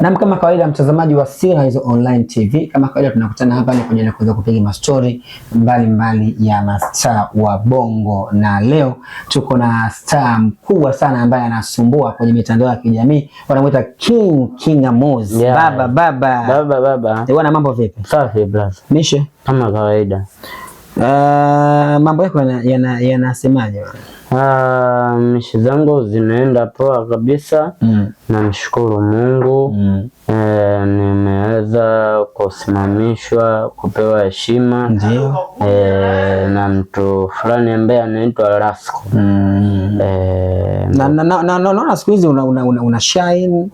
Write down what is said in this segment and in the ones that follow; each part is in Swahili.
Na kama kawaida, mtazamaji wa Sirahizo Online TV, kama kawaida tunakutana hapa ni kwa ajili ya kuweza kupiga mastori mbalimbali ya mastaa wa Bongo, na leo tuko na star mkubwa sana ambaye anasumbua kwenye mitandao ya kijamii, wanamuita King Kingamuzi. Yeah. Baba baba Baba baba. Bwana, mambo vipi? Safi brother. Mishe, Kama kawaida. Mambo yako yanasemaje bwana? Mishi zangu zinaenda poa kabisa. Namshukuru Mungu. Nimeweza kusimamishwa, kupewa heshima Ndio. Na mtu fulani ambaye anaitwa Rasco. Na naona siku hizi una shine,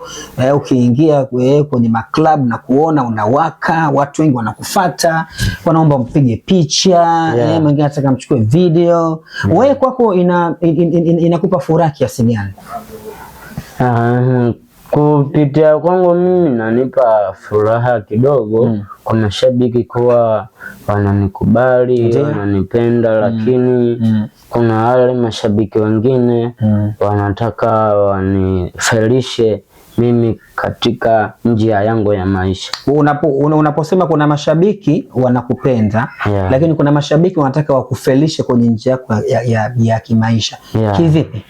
ukiingia kwenye maklab na kuona unawaka, watu wengi wanakufata, wanaomba mpige picha, mwingine anataka mchukue video. Wewe kwako inakupa furaha kiasi gani? Kupitia kwangu mimi nanipa furaha kidogo kwa mashabiki kuwa wananikubali, wananipenda, lakini kuna wale mashabiki wengine wanataka wanifelishe mimi katika njia yangu ya maisha. Unaposema kuna mashabiki wanakupenda, lakini kuna mashabiki wanataka wakufelishe kwenye njia yako ya kimaisha. Kivipi?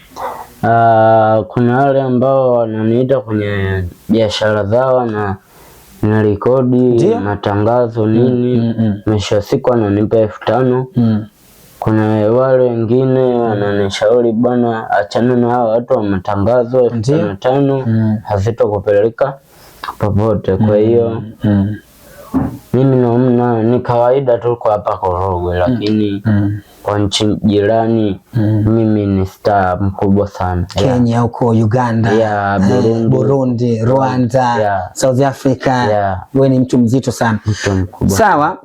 Kuna wale ambao wananiita kwenye biashara zao na narekodi matangazo nini, mwisho wa siku wananipa 5,000. Kuna wale wengine wananishauri bwana, achana na hao watu wa matangazo, 5,500 hazitokupeleka popote. Kwa hiyo mimi naona ni kawaida tu kwa hapa Korogwe, lakini kwa nchi jirani mimi ni star mkubwa sana. Kenya huko, Uganda, Burundi. Burundi, Rwanda, South Africa. Wewe ni mtu mzito sana. Mtu mkubwa. Sawa,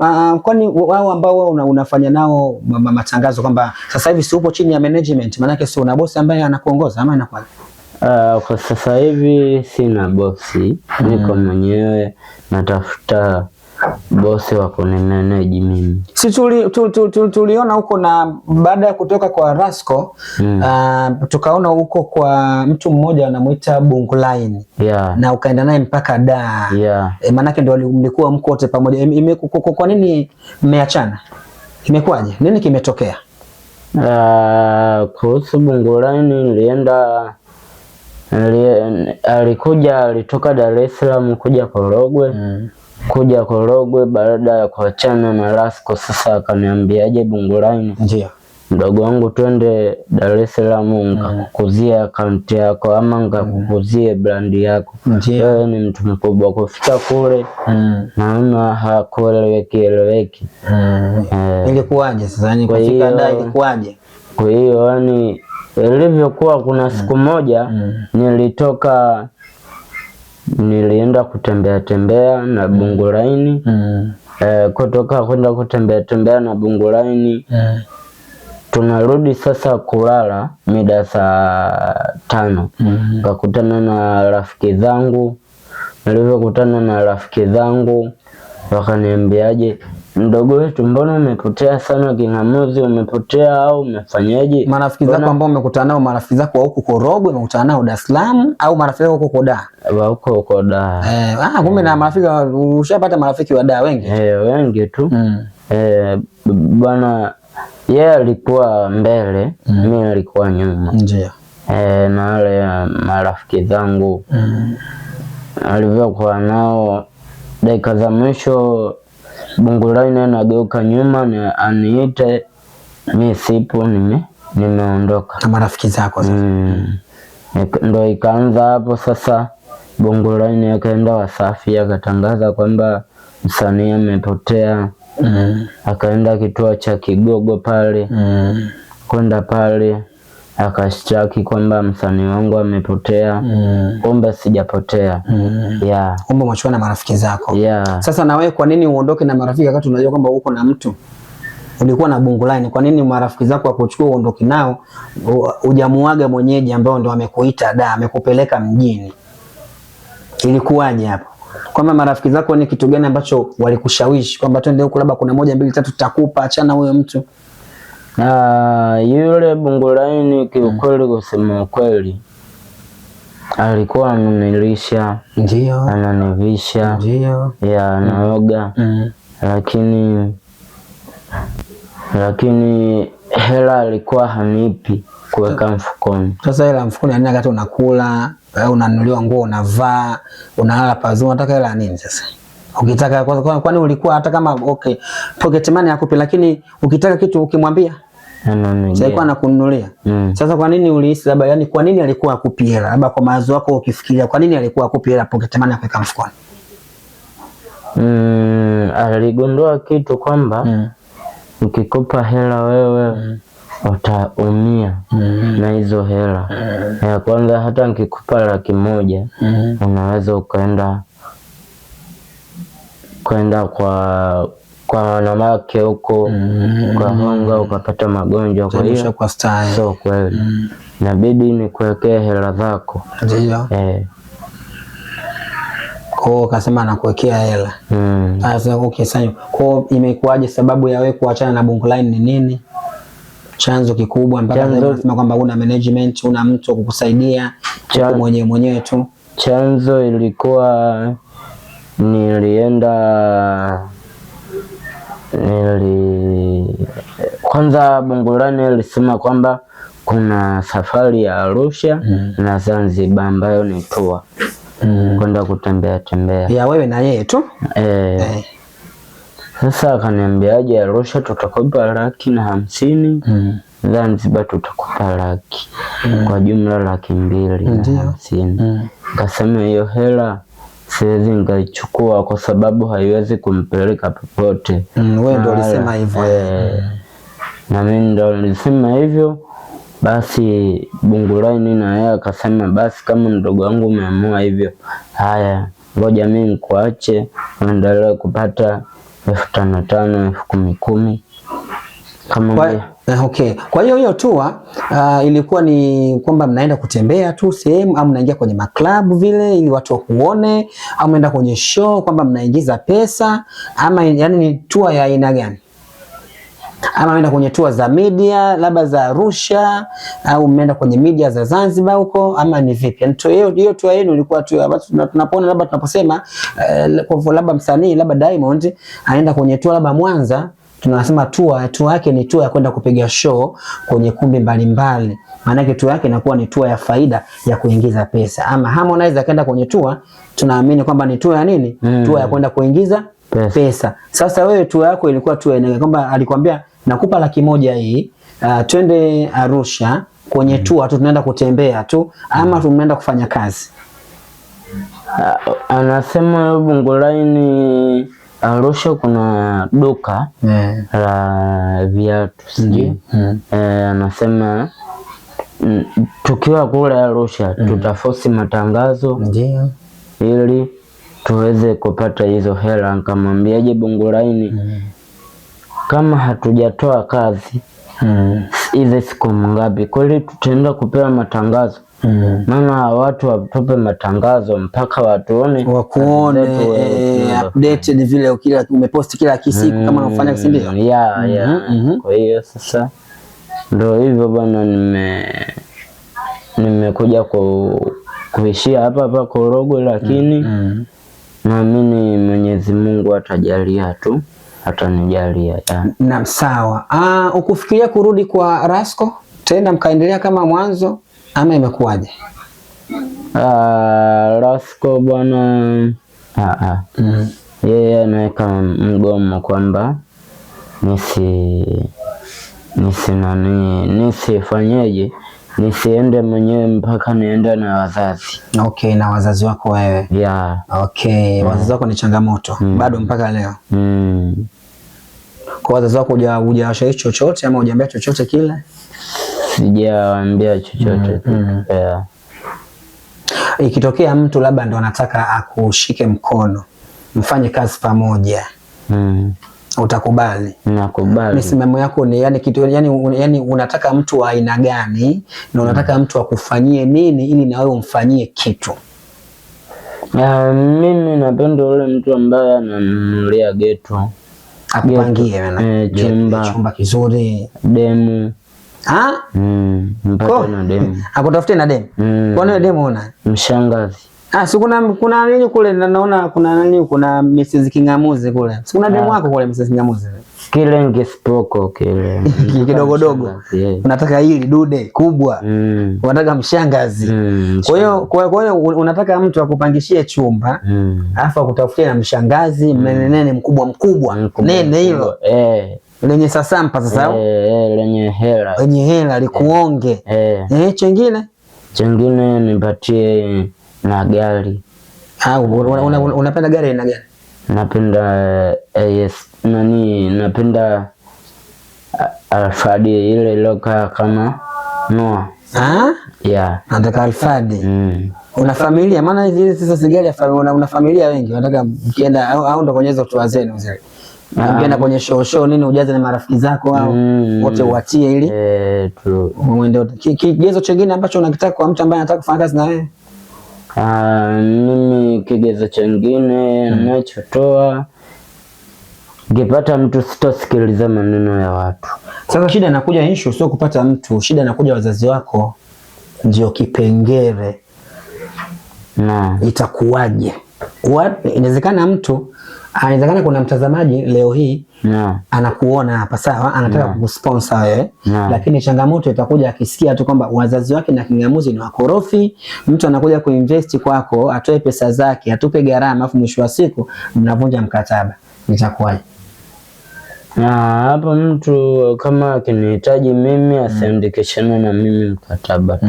kwani wao ambao wewe unafanya nao matangazo kwamba sasa hivi si upo chini ya management, maana yake si una bosi ambaye anakuongoza ama anakuwa? Kwa sasa hivi sina bosi, niko mwenyewe, natafuta bosi wa kunimanage mimi. Si tuliona huko na baada ya kutoka kwa Rasco, tukaona huko kwa mtu mmoja anamuita Bungulaini. Na ukaenda naye mpaka Dar. Maanake ndio mlikuwa mko wote pamoja. Kwa nini mmeachana? Imekuwaje? Nini kimetokea? Kuhusu Bungulaini alikuja, alitoka Dar es Salaam kuja Korogwe. Kuja Korogwe baada ya kuachana na Rasco, sasa akaniambiaje Bungulaini? Ndio. Mdogo wangu twende Dar es Salaam nikakukuzie akaunti yako ama nikakukuzie brand yako. Wewe ni mtu mkubwa. Kufika kule naona hakueleweki eleweki. Ilikuwaje sasa? Yaani kufika Dar ilikuwaje? Kwa hiyo yani ilivyokuwa, kuna siku moja nilitoka, nilienda kutembea tembea na Bungulaini. Kutoka kwenda kutembea tembea na Bungulaini, tunarudi sasa kulala mida saa 5. Nikakutana na rafiki zangu. Nilivyokutana na rafiki zangu wakaniambiaje, mdogo wetu mbona umepotea sana Kingamuzi, umepotea au umefanyaje? Marafiki zako ambao umekutana nao, marafiki zako wa huko Korogwe umekutana nao Dar es Salaam au marafiki zako huko Dar? Wa huko huko Dar. Kumbe na marafiki ushapata marafiki wa Dar wengi? Wengi tu. Bwana yeye alikuwa mbele, mimi nilikuwa nyuma. Na wale marafiki zangu alivyokuwa nao dakika za mwisho Bungulaini anageuka nyuma na aniite, mi sipo, nimeondoka. Na marafiki zako sasa? Ndo ikaanza hapo sasa. Bungulaini akaenda Wasafi akatangaza kwamba msanii amepotea. Akaenda kituo cha Kigogo pale. Kwenda pale akashtaki kwamba msanii wangu amepotea. Kumbe sijapotea. Kumbe umechukua na marafiki zako. Sasa na wewe kwa nini uondoke na marafiki wakati unajua kwamba uko na mtu? Ulikuwa na Bungulaini, kwa nini marafiki zako wakuchukua uondoke nao, hujamuaga mwenyeji ambao ndo amekuita da, amekupeleka mjini? Ilikuwaje hapo? Kwamba marafiki zako ni kitu gani ambacho walikushawishi kwamba twende huko, labda kuna 1 2 3 tutakupa, achana huyo mtu? Na yule Bungulaini kiukweli, kusema ukweli, alikuwa ananilisha, ndio, ananivisha, ndio, ya naoga, lakini hela alikuwa hanipi kuweka mfukoni. Sasa hela mfukoni ya nini wakati unakula, unanunuliwa nguo, unavaa, unalala pazuri, unataka hela nini sasa? Ukitaka kwani ulikuwa hata kama okay, pocket money hakupi, lakini ukitaka kitu ukimwambia alikuwa anakununulia. Sasa kwa nini ulihisi labda, yani kwa nini alikuwa akupi hela? Labda kwa mawazo yako ukifikiria, kwa nini alikuwa akupi hela pocket money kuweka mfukoni? Aligundua kitu kwamba ukikupa hela wewe utaumia na hizo hela. Ya kwanza hata nikikupa 100,000 unaweza ukaenda kwenda kwa wanawake huko ukahonga ukapata magonjwa. Kwa hiyo sio kweli, inabidi nikuwekee hela zako. Ndio. Kwa hiyo akasema anakuwekea hela. Sasa okay, sasa kwa imekuwaje sababu ya wewe kuachana na Bungulaini ni nini? Chanzo kikubwa mpaka unasema kwamba una management, una mtu kukusaidia, uko mwenyewe tu. Chanzo ilikuwa kwanza Bungulani alisema kwamba kuna safari ya Arusha na Zanzibar ambayo ni tour kwenda kutembea tembea. Ya wewe na yeye tu? Sasa akaniambiaje, Arusha tutakupa 150,000, Zanzibar tutakupa 100,000, kwa jumla 250,000. Kasema hiyo hela siwezi nikaichukua kwa sababu haiwezi kumpeleka popote. Wewe ndio ulisema hivyo. Na mimi ndio nilisema hivyo. Basi Bungulaini na yeye akasema basi kama mdogo wangu umeamua hivyo, haya ngoja mimi nikuache uendelee kupata 5,000 10,000 kama. Okay. Kwa hiyo hiyo tour ilikuwa ni kwamba mnaenda kutembea tu sehemu au mnaingia kwenye maklabu vile ili watu wakuone, au mnaenda kwenye show kwamba mnaingiza pesa, ama yani ni tour ya aina gani? Ama mnaenda kwenye tour za media labda za Arusha au mnaenda kwenye media za Zanzibar huko, ama ni vipi? Yani hiyo tour yenu ilikuwa tu tunapoona labda tunaposema kwa labda msanii labda Diamond anaenda kwenye tour labda Mwanza, tunasema tour yake ni tour ya kwenda kupiga show kwenye kumbi mbalimbali. Maana yake tour yake inakuwa ni tour ya faida ya kuingiza pesa. Ama Harmonize akaenda kwenye tour, tunaamini kwamba ni tour ya nini? Tour ya kwenda kuingiza pesa. Sasa wewe tour yako ilikuwa tour ya kwamba alikwambia nakupa 100,000 hii, twende Arusha kwenye tour tu, tunaenda kutembea tu ama tunaenda kufanya kazi? Anasema Bungulaini Arusha kuna duka la viatu sijui. Anasema tukiwa kule Arusha tutafosi matangazo ili tuweze kupata hizo hela. Nikamwambiaje Bungulaini, kama hatujatoa kazi hizi siku ngapi kweli tutaenda kupewa matangazo? Maana watu watupe matangazo mpaka watuone, wakuone updated vile kila umepost kila kisiku kama unafanya, si ndio? Kwa hiyo sasa ndio hivyo bwana, nimekuja kuishia hapa hapa Korogwe, lakini naamini Mwenyezi Mungu atajalia tu, atanijalia. Naam, sawa. Ukufikiria kurudi kwa Rasco tena mkaendelea kama mwanzo ama imekuwaje? Rasco bwana, yeye anaweka mgomo kwamba nisifanyeje, nisiende mwenyewe mpaka niende na wazazi. Okay, na wazazi wako wewe. Yeah. Okay, wazazi wako ni changamoto bado mpaka leo. Kwa wazazi wako hujawashawishi chochote ama hujaambia chochote kile? Sijawaambia chochote. Yeah. Ikitokea mtu labda ndo anataka akushike mkono mfanye kazi pamoja, utakubali? Nakubali. Misimamo yako ni yani kitu yani unataka mtu wa aina gani na unataka mtu akufanyie nini ili na wewe umfanyie kitu? Mimi napenda yule mtu ambaye ananunulia geto. Akupangie chumba kizuri, demu. Ah? Mpate na demu. Akutafutie na demu. Kwa nini demu una? Mshangazi. Ah, si kuna nini kule naona kuna nini, kuna Mrs. Kingamuzi kule. Si kuna demu wako kule Mrs. Kingamuzi. Kile ngesipoko kile. Kidogo dogo. Unataka hili dude kubwa. Unataka mshangazi. Kwa hiyo unataka mtu akupangishie chumba, alafu akutafutie na mshangazi mnene mkubwa mkubwa. Nene hilo. Lenye sasampa sasa. Lenye hela. Lenye hela likuonge. Chengine? Chengine nipatie na gari. Ah, unapenda gari aina gani? Napenda napenda Alfadi ile ilokaa kama Noah. Ah? Yeah. Nataka Alfadi. Una familia? Maana hizi sasa si gari ya familia, una familia wengi. Nataka mkienda au ndo kwenye hizo tour zenu zile. Mkienda kwenye show nini ujaze na marafiki zako au wote uatie ili uende. Kigezo chengine ambacho unakitaka kwa mtu ambaye anataka kufanya kazi na wewe? Mimi kigezo chengine ninachotoa, nikipata mtu sitosikiliza maneno ya watu. Sasa shida inakuja issue sio kupata mtu, shida inakuja wazazi wako ndio kipengele. Na itakuwaje? Inawezekana mtu, inawezekana kuna mtazamaji leo hii anakuona hapa sawa, anataka kukusponsor wewe, lakini changamoto itakuja akisikia tu kwamba wazazi wake na Kingamuzi ni wakorofi. Mtu anakuja kuinvest kwako, atoe pesa zake, atupe gharama, afu mwisho wa siku mnavunja mkataba. Itakuwaje? Na hapo mtu kama akinihitaji mimi asiandikishane na mimi mkataba tu.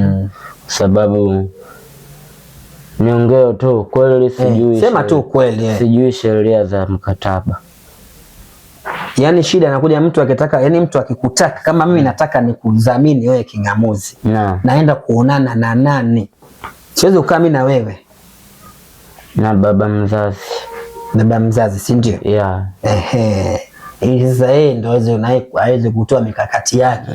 Kwa sababu niongee tu kweli, sijui sema tu kweli, sijui sheria za mkataba. Yaani shida inakuja mtu akitaka, yani mtu akikutaka kama mimi nataka nikudhamini wewe Kingamuzi. Naenda kuonana na nani? Siwezi kukaa mimi na wewe. Na baba mzazi. Na baba mzazi, si ndio? Yeah. Ehe. Ili sasa yeye ndio aweze kutoa mikakati yake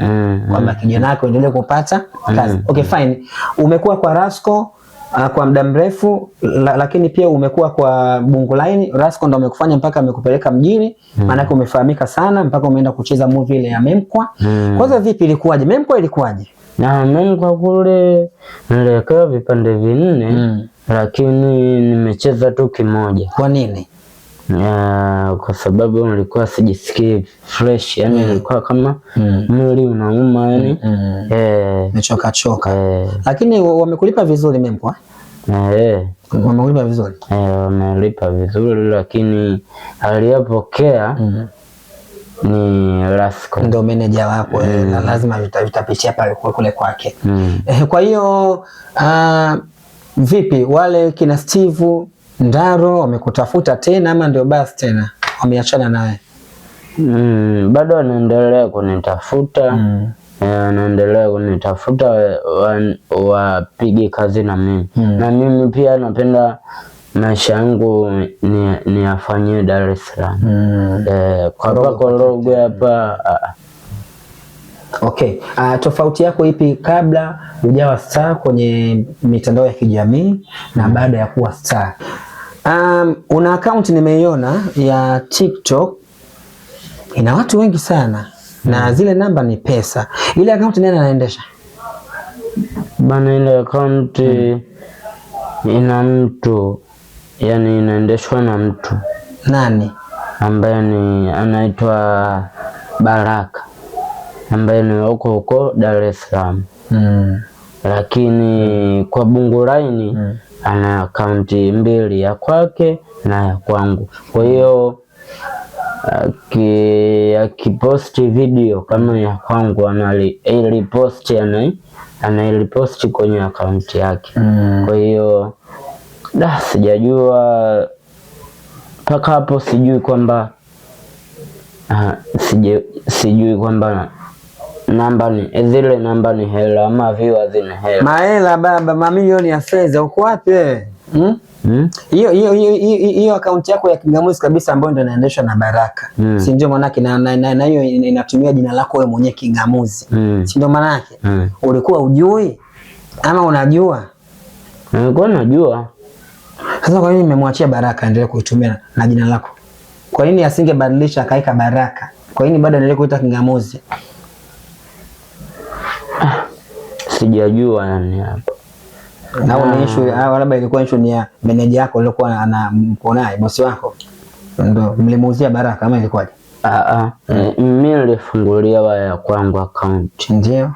kwamba kijana wake endelee kupata kazi. Okay, fine. Umekuwa kwa Rasco kwa muda mrefu, lakini pia umekuwa kwa Bungu Line. Rasco ndo amekufanya mpaka amekupeleka mjini, maana umefahamika sana mpaka umeenda kucheza movie ile ya Memkwa. Kwanza vipi, ilikuwaje? Memkwa ilikuwaje? Na Memkwa kule niliwekewa vipande 4, lakini nimecheza tu kimoja. Kwa nini? Kwa sababu nilikuwa sijisikii fresh, yani nilikuwa kama mwili unauma, yani nimechoka choka. Lakini wamekulipa vizuri Memkwa? Wamekulipa vizuri? Wamelipa vizuri, lakini aliyopokea ni Rasco, ndio manager wako. Lazima vitapitia pale kule kwake. Kwa hiyo vipi wale kina Steve Ndaro wamekutafuta tena ama ndio basi tena wameachana naye? Bado wanaendelea kunitafuta. Wanaendelea kunitafuta wapige kazi na mimi. Na mimi pia napenda maisha yangu ni afanyie Dar es Salaam. Kwa hapa Korogwe hapa. Okay. Tofauti yako ipi kabla hujawa star kwenye mitandao ya kijamii na baada ya kuwa star? Una account nimeiona ya TikTok ina watu wengi sana na zile namba ni pesa. Ile account nani anaendesha? Bana, ile account ina mtu, yani inaendeshwa na mtu. Nani? Ambaye ni anaitwa Baraka, ambaye ni huko huko Dar es Salaam. Lakini kwa Bungu Line ana akaunti 2, ya kwake na ya kwangu. Kwa hiyo akiposti video kama ya kwangu anaiposti anailiposti kwenye akaunti yake. Kwa hiyo sijajua mpaka hapo, sijui kwamba sijui kwamba namba ni zile namba ni hela ama viewers ni hela. Mahela baba, mamilioni ya fedha uko wapi wewe? Hiyo akaunti yako ya Kingamuzi kabisa ambayo ndio inaendeshwa na Baraka. Si ndio maana yake, na hiyo inatumia jina lako wewe mwenyewe Kingamuzi. Si ndio maana yake? Ulikuwa ujui ama unajua? Nilikuwa najua. Sasa kwa nini nimemwachia Baraka endelee kuitumia na jina lako? Kwa nini asingebadilisha akaika Baraka? Kwa nini bado anaendelea kuita Kingamuzi? Sijajua yani hapo. Na ni issue au labda ilikuwa issue ni ya meneja yako aliyokuwa anamko naye, bosi wako, ndio mlimuuzia Baraka ama ilikuwaje? Mimi nilifungulia ya kwangu account. Ndio.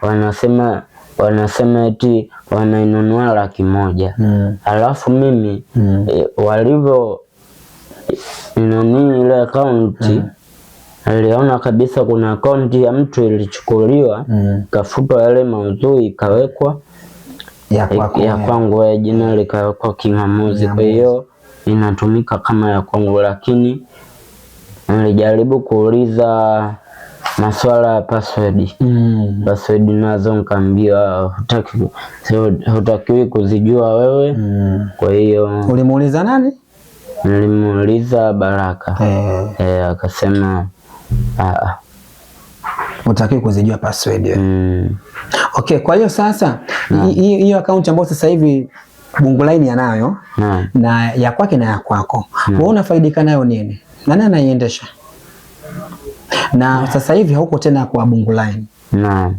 Wanasema eti wanainunua 100,000. Alafu mimi walivyo nani ile account niliona kabisa kuna account ya mtu ilichukuliwa, kafutwa yale maudhui ikawekwa ya kwangu, jina likawekwa Kingamuzi. Kwa hiyo inatumika kama ya kwangu, lakini nilijaribu kuuliza masuala ya password. Password nazo nikaambiwa hutakiwi kuzijua wewe. Kwa hiyo ulimuuliza nani? Nilimuuliza Baraka. Akasema hutakiwi kuzijua password. Okay, kwa hiyo sasa hiyo account ambayo sasa hivi Bungulaini anayo na ya kwake na ya kwako, wewe unafaidika nayo nini? Nani anaiendesha? Na sasa hivi hauko tena kwa Bungulaini.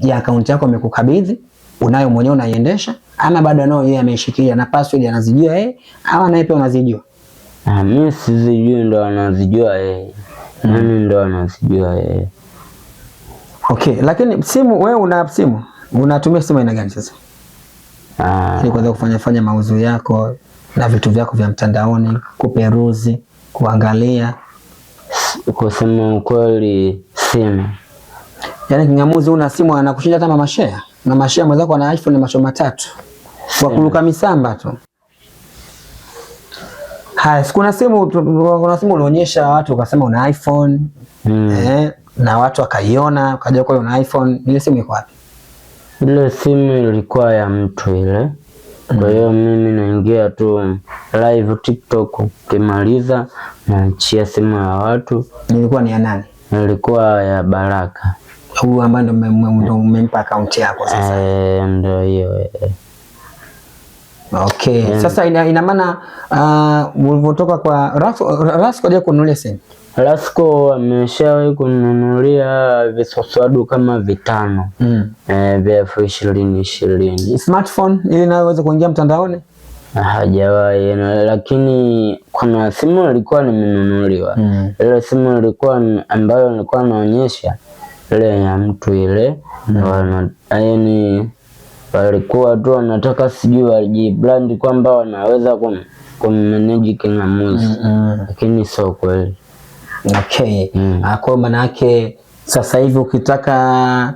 Ya account yako amekukabidhi, unayo mwenyewe unaiendesha, ama bado nao yeye ameishikilia na password anazijua yeye, au naye pia unazijua? Mimi sizijui, ndo anazijua yeye. Mimi ndo anazijua yeye. Okay, lakini simu, wewe una simu? Unatumia simu aina gani sasa? Ili kuweza kufanya mauzo yako na vitu vyako vya mtandaoni, kuperuzi, kuangalia. Kusema ukweli sina. Yaani Kingamuzi una simu anakushinda hata mama share. Mama share mwenzako ana iPhone macho matatu. Kwa kuruka misamba tu. Haya, kuna simu ulionyesha watu ukasema una iPhone. Na watu wakaiona, ukajua kwa una iPhone. Ile simu iko wapi? Ile simu ilikuwa ya mtu ile. Kwa hiyo mimi naingia tu live TikTok, ukimaliza naachia simu ya watu. Ilikuwa ni ya nani? Ilikuwa ya Baraka. Huyu ambaye ndo umempa account yako sasa. Ndio hiyo. Okay. Sasa ina maana ulivyotoka kwa Rasco je kununulia simu? Rasco ameshawahi kununulia visoswadu kama 5. Vya 20,020. Smartphone ili nayo iweze kuingia mtandaoni? Hajawahi, lakini kuna simu ilikuwa nimenunuliwa. Ile simu ilikuwa ambayo nilikuwa naonyesha ile ya mtu ile. Yaani walikuwa tu wanataka sijui wajibrand kwamba wanaweza kummanage Kingamuzi. Lakini sio kweli. Okay. Kwa maana yake sasa hivi ukitaka,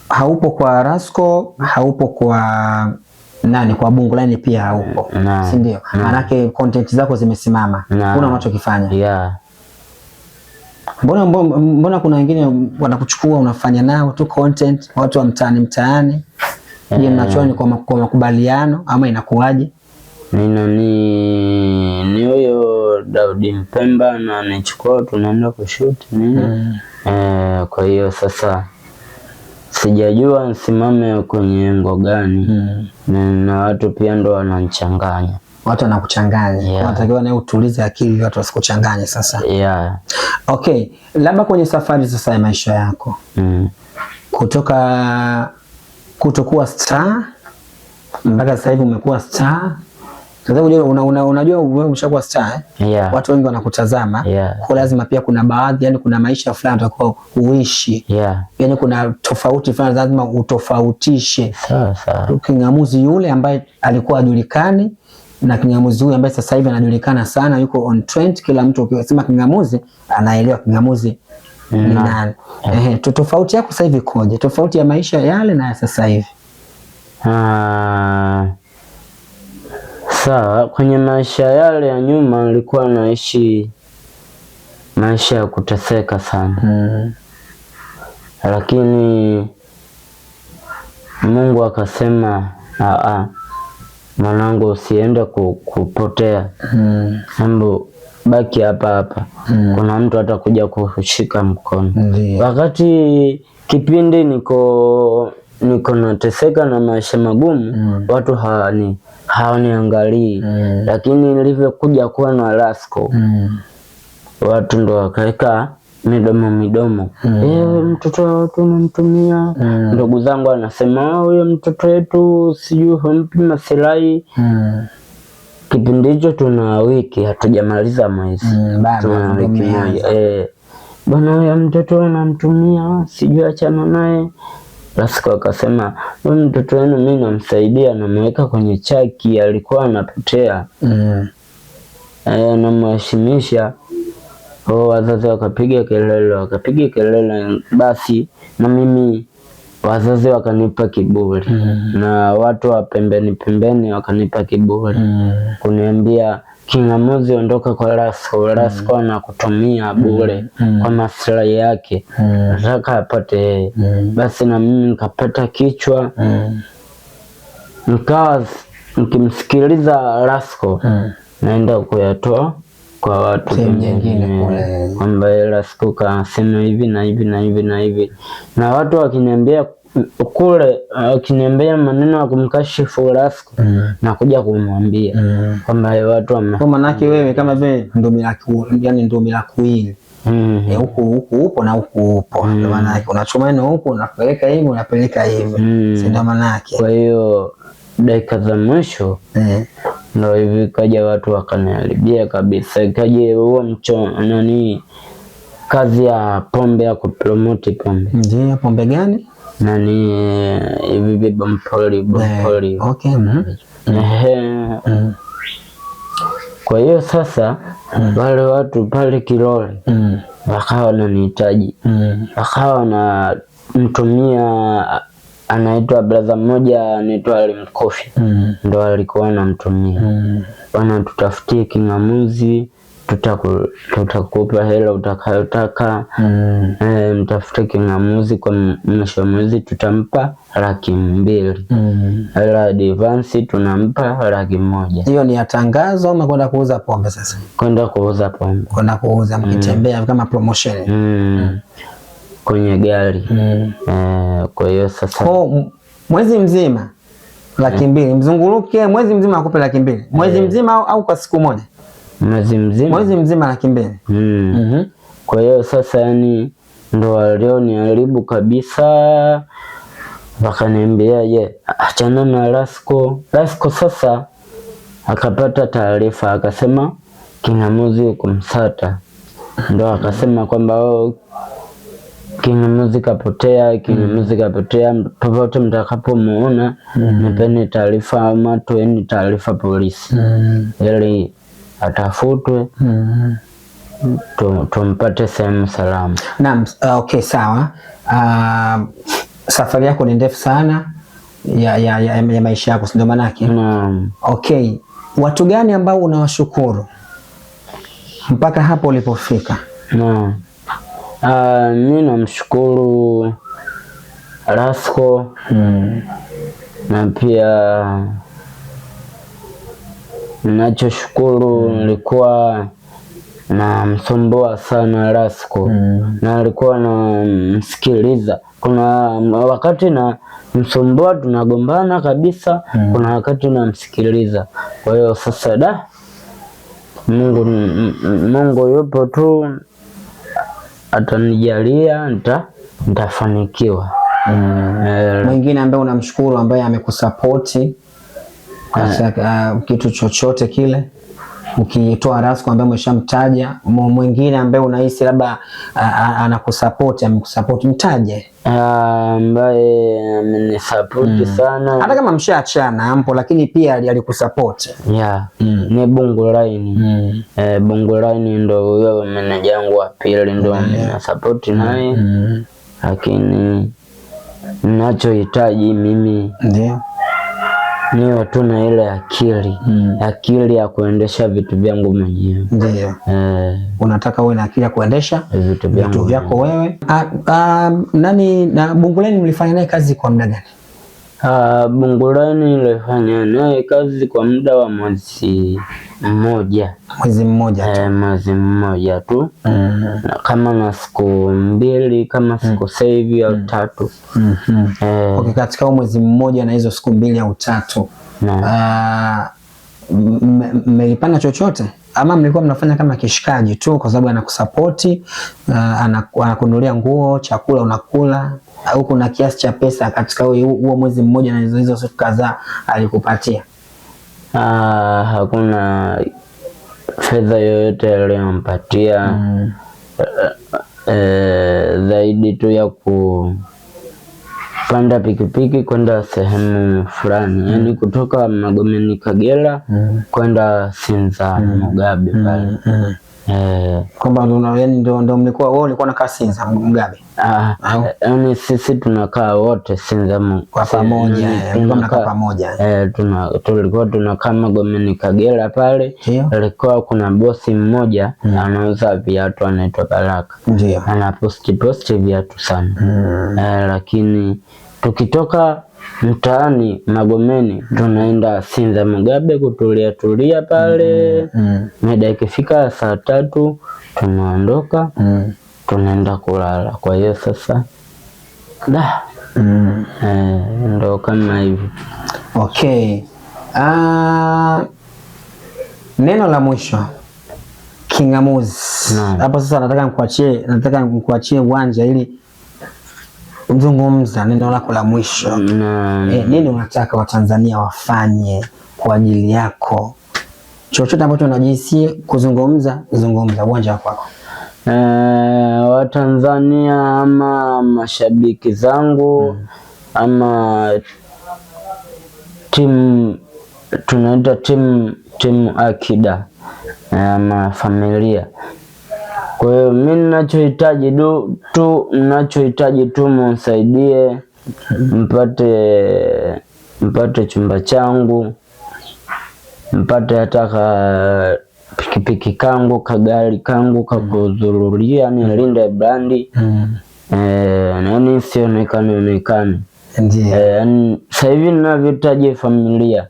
haupo kwa Rasco, haupo kwa nani, kwa Bungulaini pia haupo. Si ndio? Maana yake content zako zimesimama. Kuna unachokifanya. Mbona kuna wengine wanakuchukua unafanya nao tu content, watu wa mtaani. Je, mnachoa kwa makubaliano ama inakuwaje? Ni huyo Daudi Mpemba na anachukua tunaenda kushoot nini. Kwa hiyo sasa sijajua nsimame kwenye ngo gani. Na watu pia ndo wananichanganya. Watu wanakuchanganya. Wanatakiwa na utulize akili, watu wasikuchanganye sasa. Okay, labda kwenye safari sasa ya maisha yako. Kutoka kutokuwa star mpaka sasa hivi umekuwa star. Sasa unajua wewe umeshakuwa star eh? Watu wengi wanakutazama. Kwa lazima pia kuna baadhi, yani kuna maisha fulani utakuwa uishi. Yani kuna tofauti fulani lazima utofautishe. Sawa. Kingamuzi yule ambaye alikuwa hajulikani na Kingamuzi huyu ambaye sasa hivi anajulikana sana, yuko on trend, kila mtu ukisema Kingamuzi anaelewa Kingamuzi ni nani. Tofauti yako sasa hivi ikoje? Tofauti ya maisha yale na ya sasa hivi? Sawa, kwenye maisha yale ya nyuma nilikuwa naishi maisha ya kuteseka sana. Lakini Mungu akasema, mwanangu usiende kupotea. Hebu baki hapa hapa. Kuna mtu atakuja kushika mkono. Wakati kipindi niko nateseka na maisha magumu, watu hawaniangalii. Lakini nilivyokuja kuwa na Rasco, Watu ndo wakaweka midomo midomo. Mtoto wa watu unamtumia. Ndugu zangu anasema huyo mtoto wetu sijui humpi masilahi. Kipindi hicho tuna wiki hatujamaliza mwezi. Tuna wiki moja. Bwana huyo mtoto unamtumia sijui achana naye. Rasco akasema huyu mtoto wenu mimi namsaidia, namweka kwenye chaki, alikuwa anapotea. Namheshimisha. Wazazi wakapiga kelele, basi na mimi wazazi wakanipa kiburi. Na watu wa pembeni pembeni wakanipa kiburi. Kuniambia King'amuzi ondoka kwa Rasco, Rasco anakutumia bure kwa maslahi yake. Nataka apate. Basi na mimi nikapata kichwa. Nikawa nikimsikiliza Rasco naenda kuyatoa kwa watu wengine kwamba Rasco kasema hivi na hivi na hivi na hivi, na watu wakiniambia kule, wakiniambia maneno ya kumkashifu Rasco na kuja kumwambia kwamba watu wame kwa maana yake wewe kama vile ndo yani ndo milakuili. Huku huku upo na huku upo. Ndio maana yake unachoma neno huku unapeleka hivi unapeleka hivi. Si ndio maana yake. Kwa hiyo dakika za mwisho ndio hivi kaja watu wakaniharibia kabisa. Kaje huo mcho nani kazi ya pombe ya kupromote pombe. Ndio pombe gani? Nani hivi bompoli. Okay. Kwa hiyo sasa wale watu pale Kilole wakawa wananihitaji. Wakawa wanamtumia, anaitwa brother mmoja anaitwa Alimkofi. Ndo alikuwa anamtumia. Bwana tutafutie King'amuzi, tutakupa hela utakayotaka. Mtafute King'amuzi kwa mwisho mwezi tutampa 200,000. Hela advance tunampa 100,000. Hiyo ni ya tangazo ama kwenda kuuza pombe sasa? Kwenda kuuza pombe. Kwenda kuuza mkitembea kama promotion. Kwenye gari. Kwa hiyo sasa kwa mwezi mzima 200,000 mzunguruke mwezi mzima akupe 200,000. Mwezi mzima au kwa siku moja? Mwezi mzima. Mwezi mzima 200,000. Kwa hiyo sasa yani ndo walioniharibu kabisa. Wakaniambia je, achana na Rasco. Rasco sasa akapata taarifa akasema King'amuzi yuko Msata. Ndo akasema kwamba King'amuzi kapotea, King'amuzi kapotea, popote mtakapomuona nipeni taarifa ama toeni taarifa polisi. Ili atafutwe tumpate sehemu salama. Naam, okay sawa. Safari yako ni ndefu sana ya maisha yako, ndio maana yake. Naam. Okay, watu gani ambao unawashukuru mpaka hapo ulipofika? Naam. Mimi namshukuru Rasco na pia ninachoshukuru nilikuwa namsumbua sana Rasco na alikuwa namsikiliza. Kuna wakati na msumbua tunagombana kabisa, kuna wakati namsikiliza. Kwa hiyo sasa da Mungu yupo tu, atanijalia nitafanikiwa. Mwingine ambaye unamshukuru ambaye amekusapoti kitu chochote kile, ukitoa Rasco ambaye umeshamtaja, mwingine ambaye unahisi labda anakusupport, amekusupport, mtaje. Ambaye amenisupport sana, hata kama mshaachana hapo, lakini pia alikusupport. Yeah. Ni Bungulaini. Bungulaini ndo huyo meneja wangu wa pili, ndo amenisupport naye. Lakini ninachohitaji mimi ndio niwe tu na ile akili akili ya kuendesha vitu vyangu mwenyewe. Ndio. Unataka uwe na akili ya kuendesha vitu vyako wewe. Nani na Bunguleni mlifanya naye kazi kwa muda gani? Bunguleni nilifanya naye kazi kwa muda wa mwezi mmoja. Mwezi mmoja tu. Mwezi mmoja tu. Na kama na siku mbili kama siku save au tatu. Okay, katika mwezi mmoja na hizo siku mbili au tatu. Mmelipana chochote Ama mlikuwa mnafanya kama kishikaji tu kwa sababu anakusapoti, anakununulia nguo, chakula unakula, au kuna kiasi cha pesa katika huo mwezi mmoja na hizo siku kadhaa alikupatia? Hakuna fedha yoyote aliyompatia. Zaidi tu ya kupanda pikipiki kwenda sehemu fulani, yani kutoka Magomeni Kagera kwenda Sinza Mugabe pale. Kwamba ndio mlikuwa wewe ulikuwa unakaa Sinza Mugabe? Yaani sisi tunakaa wote Sinza kwa pamoja, tunakaa pamoja. Tulikuwa tunakaa Magomeni Kagera pale. Alikuwa kuna bosi mmoja anauza viatu anaitwa Baraka. Ana posti viatu sana. Lakini tukitoka mtaani Magomeni tunaenda Sinza Mugabe kutulia tulia pale. Mida ikifika 3:00 tunaondoka, tunaenda kulala. Kwa hiyo sasa da ndo kama hivyo. Okay. Neno la mwisho Kingamuzi. Hapo sasa nataka nikuachie uwanja ili zungumza neno lako la mwisho. Nini unataka Watanzania wafanye kwa ajili yako? Chochote ambacho unajisikia kuzungumza, zungumza, uwanja wako. Watanzania ama mashabiki zangu ama timu tunaita timu Akida ama familia. Kwa hiyo mimi ninachohitaji tu mnisaidie mpate chumba changu, mpate hata pikipiki kangu, kagari kangu kakuzururia, nilinde brandi. Yani sionekane onekane. Ndiyo. Sasa hivi ninavyohitaji familia.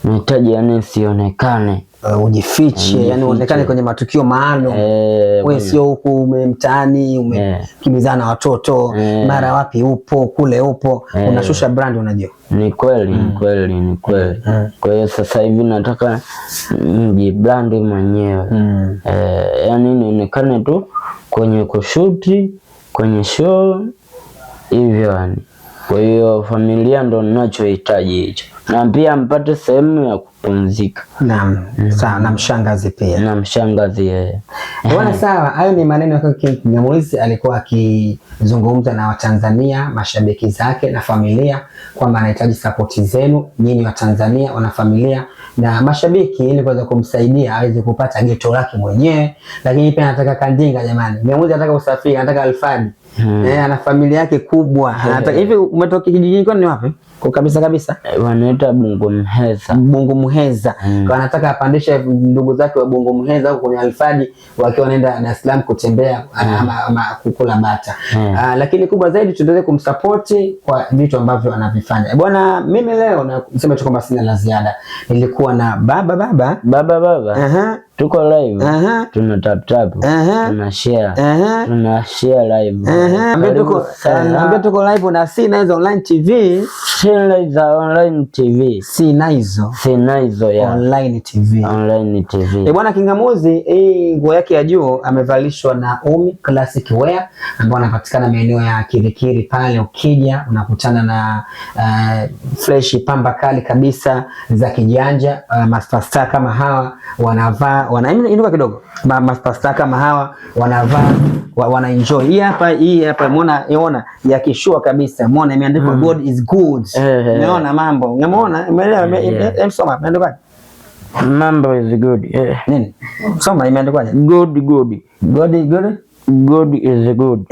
Nahitaji yani sionekane. Ujifiche, yani uonekane kwenye matukio maalum. Wewe sio huku mtaani umekimbizana na watoto, mara wapi upo, kule upo, unashusha brand unajua. Ni kweli, ni kweli, ni kweli. Kwa hiyo sasa hivi nataka mjibrand mwenyewe. Yani nionekane tu kwenye kushuti, kwenye show hivyo yani. Kwa hiyo familia ndo ninachohitaji hicho. Na pia mpate sehemu ya kupumzika. Naam, sawa, na mshangazi pia. Na mshangazi yeye. Bwana sawa, hayo ni maneno ya Kingamuzi alikuwa akizungumza na Watanzania, mashabiki zake na familia kwamba anahitaji support zenu nyinyi Watanzania, wanafamilia na mashabiki ili kuweza kumsaidia aweze kupata geto lake mwenyewe. Lakini pia anataka kandinga jamani. Kingamuzi anataka usafiri, anataka alfadi. Ana familia yake kubwa. Anataka hivi. Umetoka kijijini kwani ni wapi? Kwa kabisa kabisa. Wanaita Bungu Muheza. Bungu Muheza. Kwa anataka apandishe ndugu zake wa Bungu Muheza huko kwenye alfadi wakiwa wanaenda Dar es Salaam kutembea ama kukula bata. Lakini kubwa zaidi tuendelee kumsupport kwa vitu ambavyo anavifanya. Bwana mimi leo nasema tu kwamba sina la ziada. Nilikuwa na baba. Baba. Tuko live. Tuna tap tap. Tuna share. Tuna share live. Ambia tuko live na Sinahizo Online TV. Sinahizo Online TV. Sinahizo. Sinahizo ya Online TV. Online TV. Bwana Kingamuzi, hii nguo yake ya juu amevalishwa na Umi Classic Wear ambao anapatikana maeneo ya Kirikiri pale. Ukija unakutana na fresh pamba kali kabisa za kijanja. Master kama hawa wanavaa, inuka kidogo. Master kama hawa wanavaa, wana enjoy. Hii hapa umeona, unaona ya kishua kabisa. Umeona imeandikwa God is good. Umeona mambo. Umeona? Umeelewa? Soma imeandikwaje? Mambo is good. Nini? Soma imeandikwaje? God good. God good. God is good.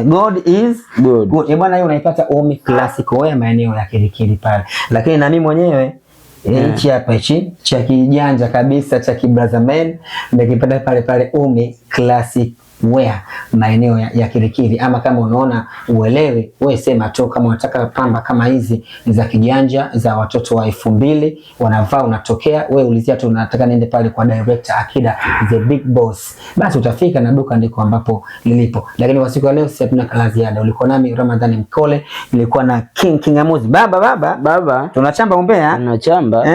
God is good. Good. Bwana hiyo unaipata Umi Classic Wear maeneo ya Kirikiri pale. Lakini na mimi mwenyewe hichi hapa hichi cha kijanja kabisa cha kibraza man nimekipata pale pale Umi Classic Wear maeneo ya Kirikiri. Ama kama unaona uelewe, wewe sema tu kama unataka pamba kama hizi ni za kijanja za watoto wa 2000 wanavaa, unatokea wewe ulizia tu unataka niende pale kwa director Akida the big boss, basi utafika na duka ndiko ambapo lilipo. Lakini kwa siku ya leo sisi hatuna la ziada. Ulikuwa nami Ramadhani Mkole, nilikuwa na King Kingamuzi. Baba tunachamba umbea, tunachamba.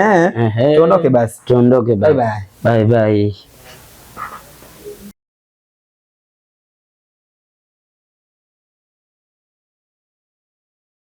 Tuondoke basi, tuondoke basi. Bye bye. Bye bye.